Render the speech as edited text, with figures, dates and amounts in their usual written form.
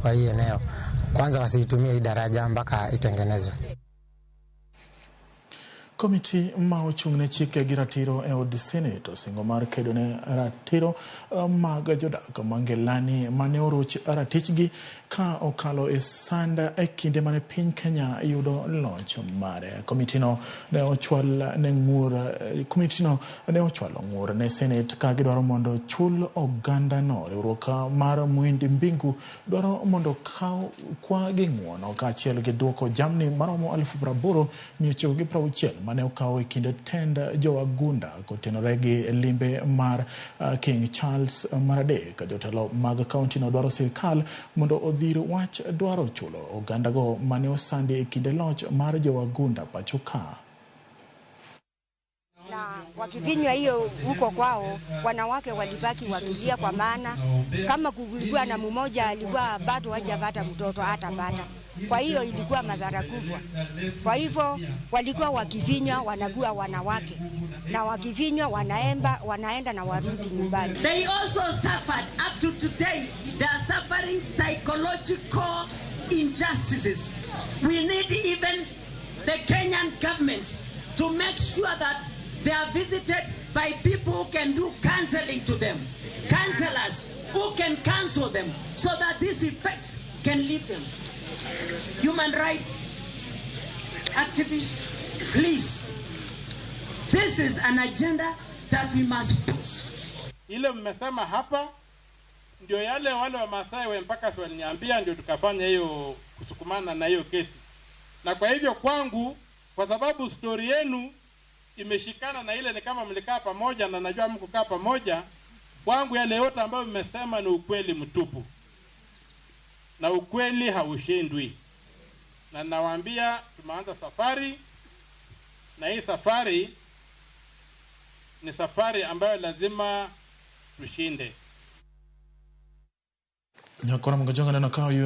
Kwa hii eneo kwanza wasiitumie hii daraja mpaka itengenezwe. Komiti ma ochung' ne chike gi ratiro e od Senate osingo mar kedo ne ratiro mag jodak ma Ngelani mane oroch ratichgi ka okalo e sand e kinde mane piny Kenya yudo loch mare. Komitino ne ochwal ne ng'ur komitino ne ochwalo ng'ur ne Senate ka gidwaro mondo chul ogandano. Riwruok mar Muindi Mbingu dwaro mondo kaw kwa gi ng'uono kaachiel gi duoko jamni maromo 8,960 mane okaw e kinde tend jowagunda kotenore gi limbe mar King Charles mar adek. Jotelo mag kaontino dwaro sirkal mondo odhir wach dwaro chulo ogandago mane osandi e kinde loch mar jowagunda pacho ka. Na wakifinywa hiyo huko kwao, wanawake walibaki wakilia, kwa maana kama kulikuwa na mmoja alikuwa bado hajapata mtoto hatapata. Kwa hiyo ilikuwa madhara kubwa. Kwa hivyo walikuwa wakifinywa wanakuwa wanawake, na wakifinywa wanaemba, wanaenda na warudi nyumbani. They also suffered up to today. They are suffering psychological injustices. We need even the Kenyan government to make sure that they are visited by people who can do counseling to them, counselors who can counsel them so that these effects can leave them. Human rights activists, please, this is an agenda that we must push. Ile mmesema hapa ndio yale wale wa Masai wa mpaka waliniambia, ndio tukafanya hiyo kusukumana na hiyo kesi. Na kwa hivyo kwangu, kwa sababu story yenu imeshikana na ile, ni kama mlikaa pamoja na najua mkukaa pamoja, kwangu yale yote ambayo mmesema ni ukweli mtupu, na ukweli haushindwi. Na nawaambia tumeanza safari, na hii safari ni safari ambayo lazima tushinde. Nyakora Mgajonga neno ka